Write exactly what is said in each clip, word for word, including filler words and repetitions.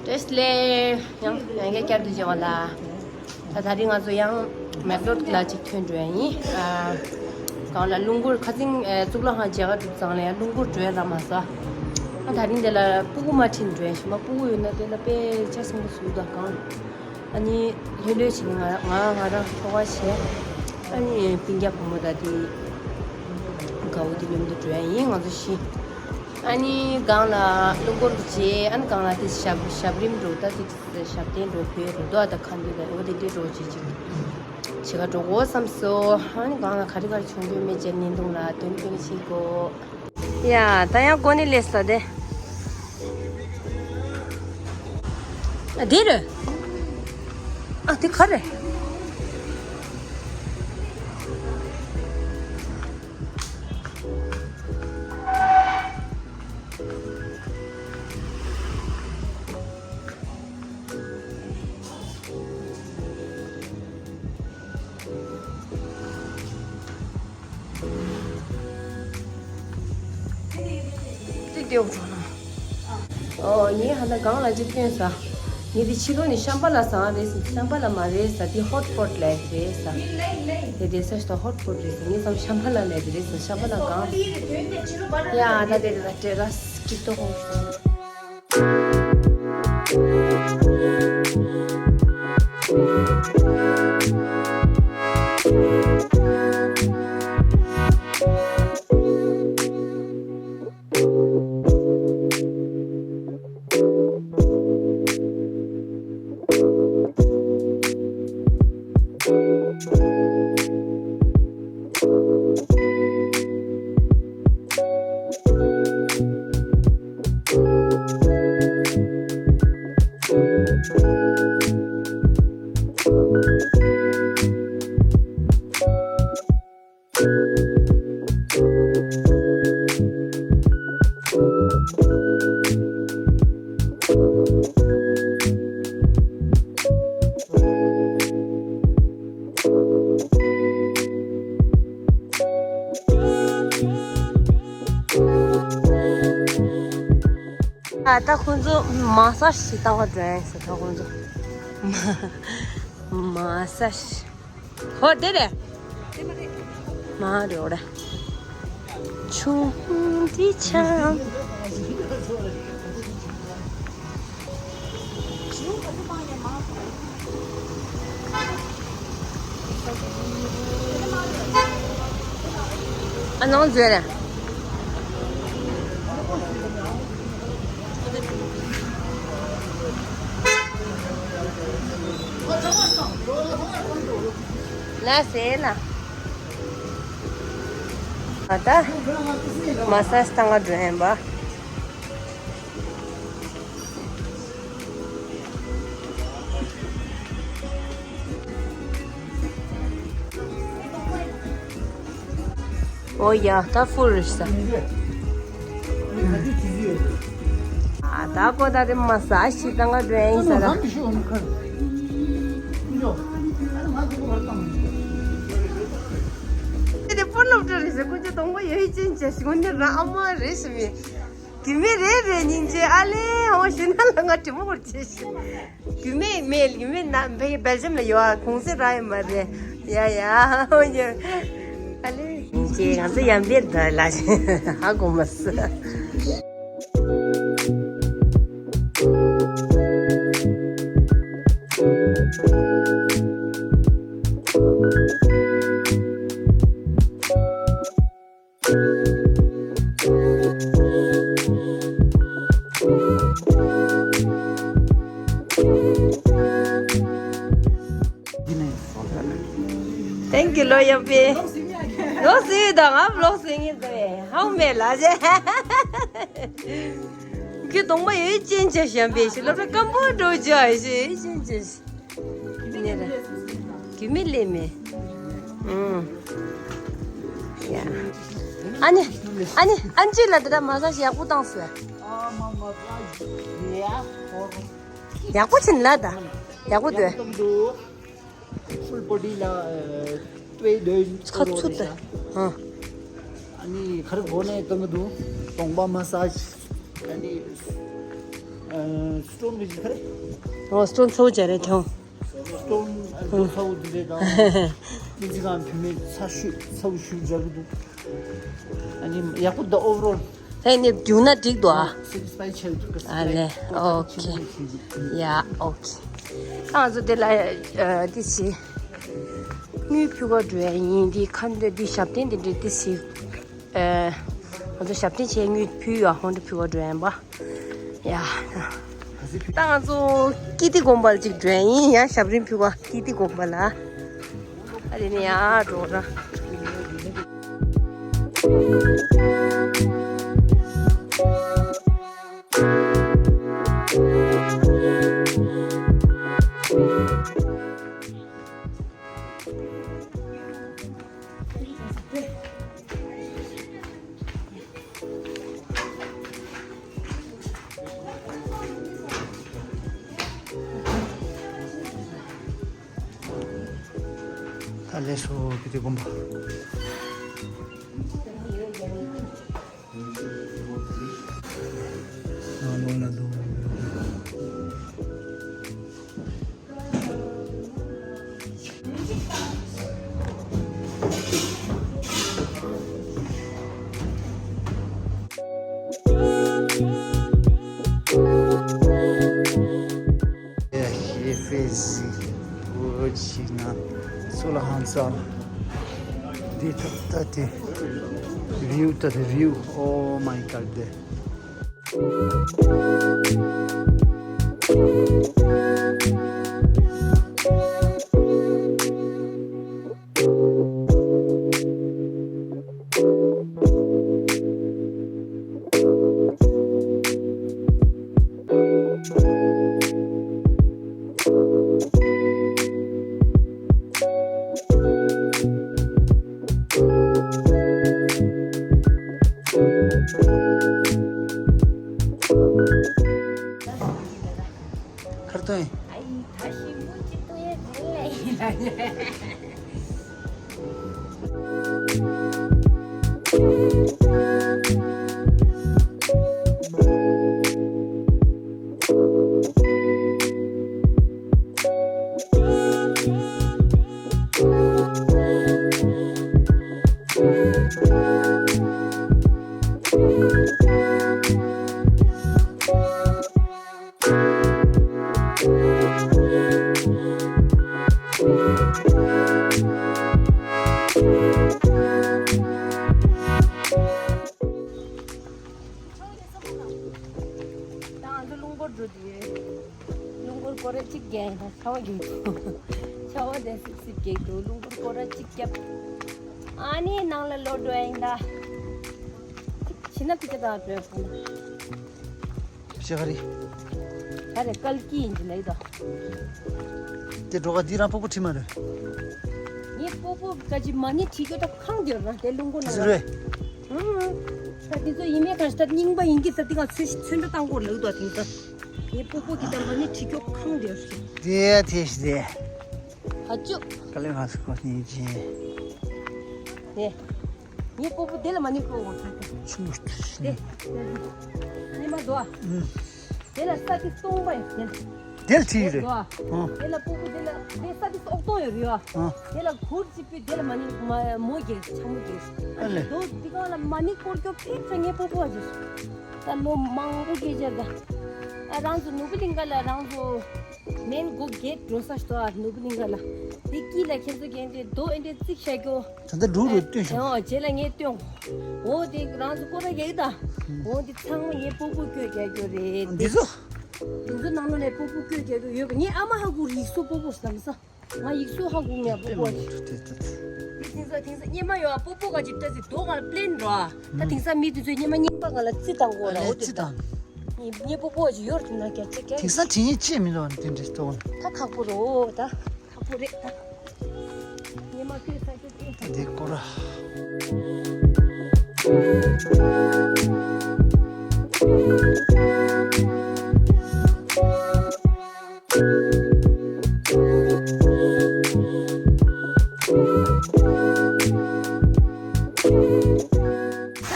བཀྲ་ཤིས་བདེ་ལེགས། ཡང་ཡང་བསྐྱར་དུ་མཇལ་བ་ལ། ད་ད་རིང་ང་ཚོ་ཡང་མེག་ལོར་ལ་ཅིག་ཐོན་འགྲོ་ཡ་ཡིན། ཨ། གང་ལ་རླུང་འཁོར་ཁ་སང་ཨ་གཙུག་ལག་ཁང་མཇལ་ཁ་གྲུབ་ཙང་ལ་ཡང་རླུང་འཁོར་འགྲོ་ཡ་རག་མ་སོང་། ཨ་ད་རིང་དེ་ལ་སྤུ་གུ་མ་ཁྲིད་འགྲོ་ཡ་ཞིག་མ། སྤུ་གུ་ཡོད་ན་དེ་ལ་དཔེ་ཆ་སྲིན་པོ་ཟུག་དང་གང་། ཨ་ནི་ལྷོད་ལྷོད་བྱས་ནས་ང་ང་ང་རང་ཁྲོ་བ་བྱས། ཨ་ནི་སྤུན་ཀྱག་བུ་མོ་དང་དེ་དགའ་བོ་དེ་མཉམ་དུ་འགྲོ་ཡ་ཡིན་ང་ཚོ་བཞི། ཨ་ནི་སྒང་ལ་རླུང་འཁོར་དུ་བྱས། ཨ་ནི་སྒང་ལ་དེ་ཞབས་ཞབས་རིམ་འགྲོ། ད་དེ་ཞབས་བརྟན་འགྲོ་བོད་རུ་དོ། ཨ་ད་ཁ་འདུས་ལ་འོ་དེ་འདྲས་འགྲོ་བྱེད་ཅིག་བྱེད་ག་འགྲོ་དགོས་བསམ་སོང་། ཨ་ནི་སྒང་ལ་ག་རེ་ག་རེ་བྱུང་ཡོད་མེད་ཅེས་བརྙན་ཐུང་ལ་སྟོན་སྟོན་བྱེད་དགོས། ཡ། ད་ཡང་སྒོ་ནས་སླེབས་སོང་དེ། ཨ་དེ་རེད། ཨ་དེ་ག་རེ། ཏིག་ཏིག་འགྲོ་ན། ཨོ་ངས་ཧ་ད་སྒང་ལ་ཅིག་སྟོན་ས། ངས་འདི་ཕྱི་ལོགས་ནས་ཤམ་བྷ་ལ་ཟ་རེད་ཟེར། ཤམ་བྷ་ལ་མ་རེད་ཟེར། འདི་ཧོཊ་པོཊ་ལབ་ཀྱི་རེད་ཟེར། དེ་དེ་ས་ཞིག་ད་ཧོཊ་པོཊ་རེད་ཟེར། ངས་བསམ་ཤམ་བྷ་ལ་ལབ་ཀྱི་རེད་ཟེར། ཤམ་བྷ་ལ་སྒང་། ཡ་ད་དེ་རེད། ད་ཏེ་ར་སི་ཀྲིག་ཏོ་ཧོ། ཨ་ད་ཁོང་ཚོ་མ་སཱ་ཇི་ཞིག་བཏང་བ་འགྲོ་ཡ་ཡིན་ཟེར། ད་ཁོང་ཚོ་མ་མ་སཱ་ཇི། ཧོ་དེ་རེད། མ་རེད་འོ་རེད། ཆུང་འདི་ཆང་། ཨ་ནང་བཟོས་རེད། ལ་ཟེར་ལ། ཨ་ད། མ་སཱ་ཇི་བཏང་ག་འགྲོ་ཡིན་པ། ཨོ་ཡ་ད་ཧྥུ་རི་ས། ཨ་ད་ཀོ་ད་དེ་མ་སཱ་ཇི་བཏང་ག་འགྲོ་ཡིན་ས་ར། དེ་དེ་ཕུར་སློབ་གྲྭ་རེད་ཟེར། ཀུན་སྤྱོད་གདོང་པ་ཡོད་ཅན་ཅན་ཞིག་འོ་ནི་རང་ཨ་མ་རེད་ཟེར་མི། རྒྱུས་མེད་རེད་རེད་སྙིང་རྗེ། ཨ་ལེ་ཧོ་ཞུ་ན་ལ་ང་དྲི་མོ་བོར་བྱེད་ཤི། རྒྱུས་མེད་མེད། རྒྱུས་མེད་ན་བེ་སྦེལ་ཇམ་ལ་ཡོད་ཨ། གུང་སེང་རག་ཡོད་མ་རེད། ཡ་ཡ་ཧོ་ཡ། ཨ་ལེ་སྙིང་རྗེ། ང་ཚོ་ཡང་བེར་ད་ལ་ཧ་གོ་མ་སི། Thank you ལོ་ཡབ་པེ། ལོ་སི་དང་ང་ལོ་སི་ངེ་ཟེ་ཧའུ་མེ་ལ་ཇེ། ཁྱོད་གདོང་པ་ཡོད་ཅན་ཅན་ཞན་པེ་ཞི་ལོ་རེ་སྐམ་པོ་འགྲོ་ཇ་ཞི་ཅན་ཅན་ཞི། ནེ་ར། རྒྱུས་མེད་ལེ་མེ། ཨུམ། ཡ། ཨ་ནི། ཨ་ནི། ཨན་ཅི་ལ་དེ་འདྲ་མ་ཟ་ཞིག་ཡག་པོ་བཏང་སོ། ཡག་པོ་ཕྱིན་ལ་ད། ཡག་པོ་འདུག Full body ལ་དཔེ་འདོད་ཁ་ཚུད་དེ། ཨ་ནི་ཁར་སྒོ་ནས་གཏོང་གི་འདུག་གདོང་པ་མ་སཱ་ཇི། ཨ་ནི། སི་ཊོན་གི་ཅི་ཁ་རེད། ཨོ་སི་ཊོན་ཚོ་བྱ་རེད་ཐོང་། སི་ཊོན་ཨ་ཚ་བོ་འདི་རེད་དང་། ཀི་ཅི་གང་བུད་མེད་ཚ་ཤོས་ཚ་བོ་ཤུ་རྒྱག་གི་འདུག་ཨ་ནི་ཡག་པོ་འདུག་ཨོ་བར་ཨོལ། ཧེ་ནི་བྱུང་ན་འགྲིག་འདུག་ཨ། སེ་ཊི་སི་ཕའི་ཆགས་འདུག་ཨ་ལེ་ཨོ་ཁེ། ཡ་ཨོ་ཁེ། ད་ང་ཚོ་དེ་ལ་ཏི་སི་དངུལ་ཕུལ་ག་འགྲོ་ཡ་ཡིན། འདི་ཁ་འདོན་འདི་ཞབས་བརྟན་འདི་འདྲ་ཏི་སི། ང་ཚོ་ཞབས་བརྟན་བྱས་དངུལ་ཕུལ་ཡོད། ཧོན་ཏི་ཕུལ་བ་འགྲོ་ཡན་པ། ཡ། ད་ང་ཚོ་ཀི་ཏི་དགོན་པ་ལ་ཅིག་འགྲོ་ཡ་ཡིན། ཡ་ཞབས་རིམ་ཕུལ་བ་ཀི་ཏི་དགོན་པ་ལ། ཨ་དེ་ནས་ཡ་འགྲོ་ར། ད་ལས་སོ་ཀི་ཏི་དགོན་པ། ཨ་ལོ་ལ་དོ། ཧེ་ཧྥེ་ཟི་འོ་ཅི་ན་སོ་ལ་ཧང་སང་། འདི་ཐོབ་ད་དེ་བིའུ་ད་དེ་བིའུ། Oh my God དེ། ཁར་ཏོན། ཨ་ཡི་ད་ཤི་མུ་ཅི་ཏོ་ཡ་རེ་ལ་ཡི་ལ་ཡ། ད་ང་ཚོ་རླུང་འཁོར་འགྲོ་དུས། རླུང་འཁོར་སྐོར་ར་གཅིག་རྒྱག་ཡིན་ད། ཚ་བ་རྒྱུག་འདུག་ཚ་བ་དེ་སིབ་སིབ་རྒྱག་འདུག་རླུང་འཁོར་སྐོར་ར་གཅིག་བརྒྱབ། ཨ་ནི་ནང་ལ་ལོག་འགྲོ་ཡ་ཡིན་ད། ཕྱི་ན་ཕི་ཅ་དང་འགྲོ་ཡ་ཕོ་ན། ཕི་ཅ་ག་རེ། ག་རེ་ཀལ་ཀི་ཡིན་གྱི་ལེགས་ད། དེ་འགྲོ་ག་འདི་རང་སྤོ་བོ་ཁྲིད་མ་རེད། ངའི་སྤོ་བོ་ག་ཅི་མ་ནི་ཁྲིད་རྒྱུ་ད་ཁང་དེ་ར་དེ་རླུང་འཁོར་ནང་ཟེར་རེད། ཨང་། ད་དེ་ཚོ་ཡིན་མེད་གང་ཞིག་ད་རྙིང་པ་ཡིན་གྱི་ས་དེ་ག་ཚོད་ཚོད་འགྲོ་བཏང་དགོས་ལེགས་ད་དེང་ད། ངའི་སྤོ་བོ་གི་ད་མ་ནི་ཁྲིད་རྒྱུ་ཁང་དེ་ར་ཞིག་དེ་དེ་ཞིག་དེ། ཨ་ཅོ། དཀའ་ལས་ཁག་སོང་ཁོ་སྙིང་རྗེ། ནས། ངའི་སྤོ་བོ་དེ་ལ་མ་ནི་སྤོ་བོ་ཁྲིད་དེ། ཆུ་དེ། ཉི་མ་དོ། ཨུམ། དེ་ལ་ས་ཀི་སྟོང་པ་ཡོད་དེ། དེ་ལ་ཁྲིད་རེད། དོ། ཨོ། དེ་ལ་སྤོ་བོ་དེ་ལ་དེ་ས་ཀི་ཨོག་སྟོང་ཡོད་རེད་ཡ། ཨོ། དེ་ལ་གུར་གཅིག་པུས་དེ་ལ་མ་ནི་མ་མོ་རྒྱས་ཆ་མོ་རྒྱས། ཨ་ལེ། དོ་དེ་ག་ལ་མ་ནི་སྐོར་སྐྱོ་ཕེབས་ཚ་ངའི་སྤོ་བོ་ཨ་ཅེ། ད་ལོ་མང་པོ་སྐད་ཆ་ད། ཨ་རང་ཚོ་ནོར་བུ་གླིང་ག་ལ་རང་ཚོ། མེན་གོ་གེ་འགྲོ་ས་ཞིག་ཏོ་ཨ་ནུབ་ལིང་ག་ལ། དེ་སྐྱིད་ལ་ཁྱེད་ཚོ་གན་དེ་རྡོ་ཨེ་འདྲེ་རྩིག་བྱ་རྒྱོ། ད་ལྟ་འགྲོ་རུ་སྟོན་ཤོག་ཨོ་རྗེས་ལ་ངས་སྟོན། འོ་དེ་རང་ཚོ་སྐོར་ར་རྒྱག་གི་ད། འོ་དེ་ཚང་མ་ངས་སྤོ་བོ་བསྐོས་རྒྱག་རྒྱོ་རེད། འདི་ཚོ། དེ་ཚོ་ནང་ལོགས་ནས་སྤོ་བོ་བསྐོས་རྒྱག་རྒྱོ་ཡོད་པ་ངས་ཨ་མ་ཧ་གོ་རེད་ཡིག་གཟུགས་སྤོ་བོ་བསམ་ས། ང་ཡིག་གཟུགས་ཧ་གོ་ངས་སྤོ་བོ་ཨ་ཅེ། དེ་དེང་སང་དེང་སང་སྙེ་མ་ཡོད་ཨ་སྤོ་བོ་ག་ཅིག་ལྟ་ཟིག་རྡོ་ག་ལ་པླེན་འགྲོ་ཨ། ད་དེང་སང་མི་དེ་ཚོས་སྙེ་མ་རྙིང་པ་ག་ལ་རྩི་བཏང་གོ་ལ་ཨོ་དེ་རྩི་བཏང་། ངའི་སྤོ་བོ་ཅིག་ཡོར་དུ་ན་རྒྱ་ཆེ་རྒྱ། དེང་སང་དྲི་ངན་ཅི་མི་འདུག་དེ་འདྲའི་སྟོན། ད་ཁག་པོ་རོ་ད། ཁག་པོ་རེད་ད། ངས་མ་ཁྱོད་ས་ཆ་དེ། འདི་སྐོར་ར།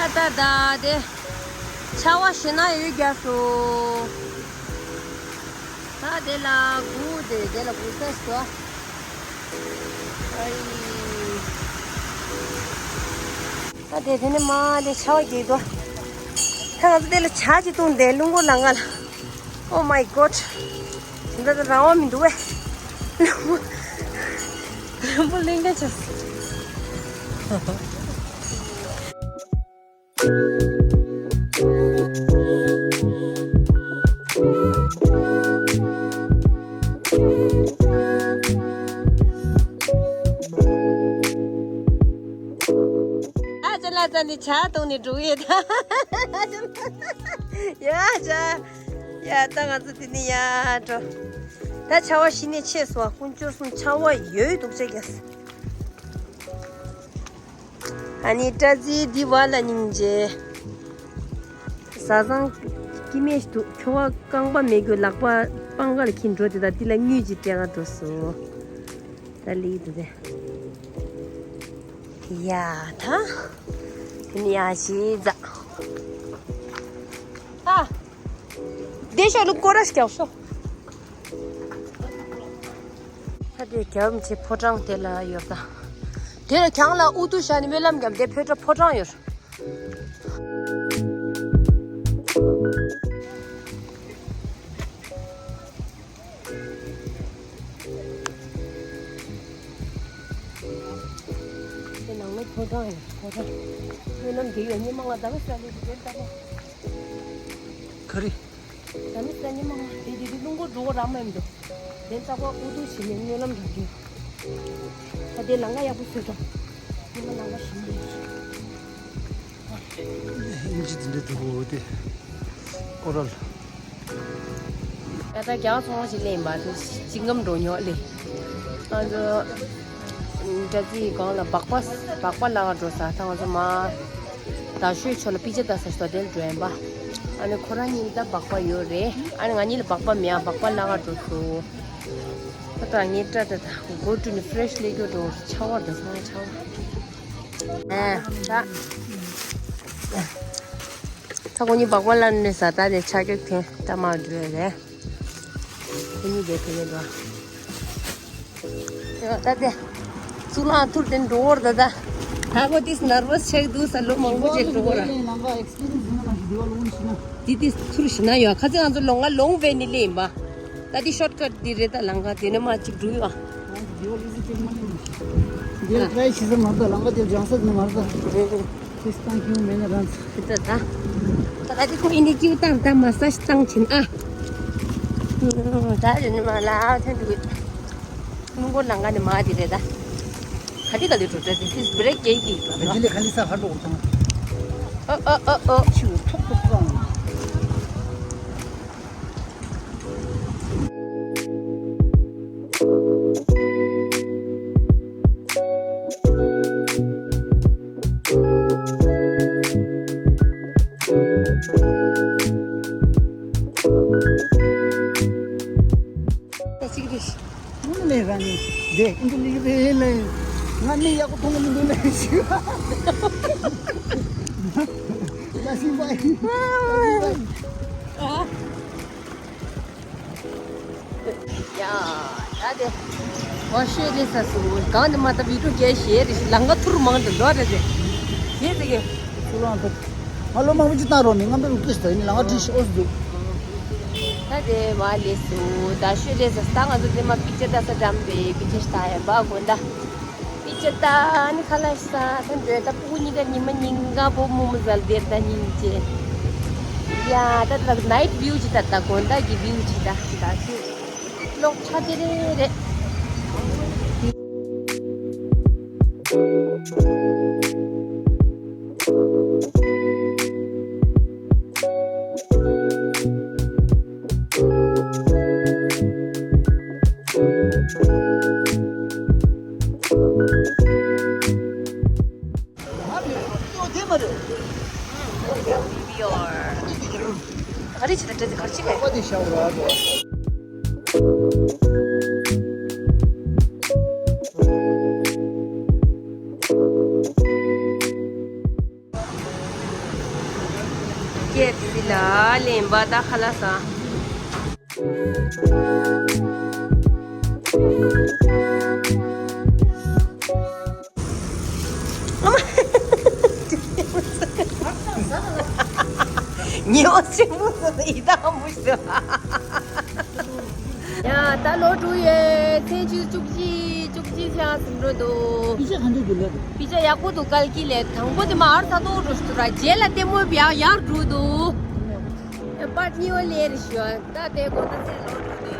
ད་ད་ད་དེ། ཆར་པ་ཞེ་ན་ཡོད་རྒྱག་སོ། ད་དེ་ལ་སྒུག་དེ་དེ་ལ་སྒུག་ས་སོ། ཨའི། ད་དེ་དེ་ནས་མ་དེ་ཆར་པ་རྒྱག་འདུག་ད་ང་ཚོ་དེ་ལ་ཇ་ཅིག་བཏུང་སྟེ་རླུང་འཁོར་ལ་ང་ལ། Oh my God. ད་ད་རང་དབང་མི་འདུག་བས། རླུང་འཁོར་རླུང་འཁོར་གླེང་བསྡད་ཆགས། ཨ་ཅག་ལགས་ད་ནི་ཇ་བཏུང་ནས་འགྲོ་གི་ཡོད་ད། ཡ་ཅག་ཡ་ད་ང་ཚོ་དེ་ནི་ཡ་འགྲོ། ད་ཆར་པ་གཞི་ནས་ཆད་སོང་། དཀོན་མཆོག་གསུམ། ཆར་པ་ཡོད་འདུག་ཅག་ཡ། ཨ་ནི་སྐྲ་རྩེ་འདི་བ་ལ་སྙིང་རྗེ། བཟའ་ཚང་སྐྱེ་དམན་ཞིག་འདུག་ཁྱོ་ག་རྐང་པ་མེད་རྒྱུ་ལག་པ་སྤང་ཁ་ལ་འཁྱེར་འགྲོ་དེ་དང་དེ་ལ་དངུལ་ཅིག་སྤྲད་ག་འགྲོ་སོང་། ད་ལི་འདུག་སྟེ། ཡ་ད། དེ་ནི་ཡ་ཞིག་ཛ། ཨ། དེ་ཤོ་ལུ་ཀོ་ར་ཞིག་ཀྱང་ཤོ། ད་དེ་རྒྱལ་བ་རིན་པོ་ཆེ་ཕོ་བྲང་དེ་ལ་ཡོད་ད། དེ་ལ་གྱང་ལ་ཨུ་ཏུ་ཤ་ནི་སྨོན་ལམ་རྒྱབ་དེ་ཕོ་བྲང་ཕོ་བྲང་ཡོད། དེ་ནང་ལོ་ཕོ་བྲང་ཡོད་ཕོ་བྲང་། སྨོན་ལམ་རྒྱག་ཡོད་ཉི་མ་ང་ད་ག་ས་ལེ་དེ་ལྟ་བ། ག་རེ། ད་ནི་ས་ཉི་མ་དེ་དེ་དེ་རླུང་འཁོར་འགྲོ་གོ་རག་མ་ཡིན་འདུག་དེ་ལྟ་བ་ཨུ་ཏུ་ཞིག་ནས་སྨོན་ལམ་རྒྱག་གི་ཡོད། ད་དེ་ལམ་ཁ་ཡག་པོ་བཟོས་ཀྱང་། ཉི་མ་ལམ་ཁ་ཞིག་ནས། ཨིན་ཇི་དེ་འདྲ་འདུག་གོ་དེ། ཨོ་རལ། ད་ལྟ་རྒྱ་གར་ཚོང་ལམ་ཞིག་སླེབས་ཡིན་པ་དེ་ཅི་ངམ་འགྲོ་ཉོག་ལེ། ང་ཚོ། འདྲ་རྩིས་སྒང་ལ་སྦག་སྦག་སྦག་སྦག་ལ་ག་འགྲོ་ས་ད་ང་ཚོ་མ། རྡ་ཤོད་ཕྱོགས་ལ་པི་ཅ་ཏ་ས་ཞོ་དེ་འགྲོ་ཡིན་པ། ཨ་ནི་ཁོ་རང་གཉིས་ད་སྦག་སྦག་ཡོད་རེད། ཨ་ནི་ང་གཉིས་ལ་སྦག་སྦག་མེད་ཨ་སྦག་སྦག་ལ་ག་འགྲོ་སོ། ད་ད་ངའི་སྐྲ་ད་ད་མགོ་བཀྲུས་ནས་ཕི་རེ་ཤི་ལས་སྐྱོ་འགྲོ་ཆར་པ་ད་སང་ཆར་པ། ཨ་ད། ད་ཁོ་གཉིས་སྦག་སྦག་ལ་ནས་ས་ད་དེ་ཆ་ཁྱོད་ཐེངས་ད་མ་འགྲོ་རེད། ཁོ་གཉིས་བསྡད་དེ་ཡོད་འགྲོ། ཡོད་ད་དེ། གཙུག་ལག་ཐུར་དེ་འགྲོ་བར་ད་ད། ད་ཁོ་ཏིས་ནར་བས་ཆེག་འདུག་ས་ལོ་མང་པོ་ཅིག་འགྲོ་བར། དེ་དེ་ཐུར་ཞིག་ན་ཡོད་ཁ་ཚིག་ང་ཚོ་ལོང་ང་ལོང་བས་ནི་ལེ་ཡིན་པ། ད་དེ་ཤོར་ཀཊ་དེ་རེད་ད་ལང་ཀ་དེ་ནས་མ་ཅིག་འགྲོ་ཡོད། དེ་ལ་ཊ་རའི་བྱེད་ས་མ་རེད་ད་ལང་ཀ་དེ་སྦྱང་ས་དེ་མ་རེད་ད། ཁྱེད་སྟངས་ཁྱེད་མེད་ན་རང་ཚ། ཁྱེད་ད་ད། ད་ག་དེ་ཁོ་ཨིན་དེ་ཀྱུ་བཏང་ད་མ་ས་ཞིག་བཏང་ཕྱིན་ཨ། ད་རེ་ནི་མ་ལ་ཨ་ཐོན་འདུག་མི་མགོ་ལང་ཀ་ནི་མ་དེ་རེད་ད། ག་དེ་ག་དེ་འགྲོ་ད་དེ་ཁྱེད་བི་རེག་རྒྱག་གི་ཡོད་ད། དེ་ལས་ག་ལི་ས་ཧ་འགྲོ་དང་། ཨ་ཨ་ཨ་ཨ། ཆུ་ཐོག་ཐོག་བཏང་། ཨེ་ཅིག་རེད། ངོ་ལས་ར་ནི་དེ་ཨིན་དུ་ལི་རེད་ལས། ང་ནི་ཡག་པོ་མཐོང་གི་མི་འདུག་ལས་ཞུ། ལ་སིང་བའི། ཡ། ད་དེ། ཝ་ཤོད་ལས་ས་སུ་གང་དུ་མ་ད་བི་ཀྲུ་རྒྱལ་ཞེ་རེ་ལང་ཀ་ཐུར་མང་དུ་ལོ་རེ་རེ། ཡེ་དེ་གེ། ཚུར་ལང་ཐུར། ང་ལོ་མང་པོ་ཅིག་བཏང་རོགས་ནི་ང་མེད་རུ་ཀིས་ད་ཡིན་ལང་ཀ་བྲིས་ཤི་ཨོ་སུ་འདུག་ད་དེ་བ་ལས་སུ་ད་ཤོད་ལས་ས་ད་ང་ཚོ་དེ་མ་པིག་ཅར་ད་ས་འགྲམ་པའི་པིག་ཅར་ད་ཡ་བ་གོ་ད། པིག་ཅར་ད་ནི་ཁ་ལ་ས་ད་འདོད་ད་པུ་གུ་གཉིས་ཀ་ཉི་མ་ཉིན་ག་བོ་མོ་མོ་ཟལ་དེར་ད་ཉིན་ཅེ། ཡ་ད་ད་ནའིཊ་བིའུ་ཅི་ད་ད་གོ་ད་གི་བིའུ་ཅི་ད་ད་ཤོད། ལོག་ཆ་དེ་རེ་རེ། ང་མི་ཡོད་དེ་མ་རེད། ག་རེ་བྱེད་ད་འདྲ་དེ་གར་ཅི་ག་པ་དེ་ཤ་བོ་ར་རེད། ཀེ་ཨེཕ་སི་ལ་ལེན་པ་ད་ཁ་ལག་ཟ། ཉེ་བ་ཆེན་མོ་སོ་སོ་ཡི་དྭགས་མོ་ཞིག་ཡ་ད་ལོ་དྲུག་ཡོད། ཚེས་བཅུ་བཅུ་གཅིག་བཅུ་གཅིག་ཆགས་ཟིན་འགྲོ་འདུག་པི་ཅ་ག་འདུག་འདུག་ལེ། པི་ཅ་ཡག་པོ་འདུག་སྐལ་གྱི་ལས་དང་པོ་དེ་མ་ཨར་ས་ཏོག་འགྲོ་ཞིག་འདུག་ར། རྗེས་ལ་ལྟད་མོ་བི་ཡག་ཡག་འགྲོ་འདུག་ཡ་པར་གཉིས་པ་ལས་རེ་ཞུ་ཡ། ད་དེ་དགོང་དག་ཚེ་ལོ་དྲུག་འདུག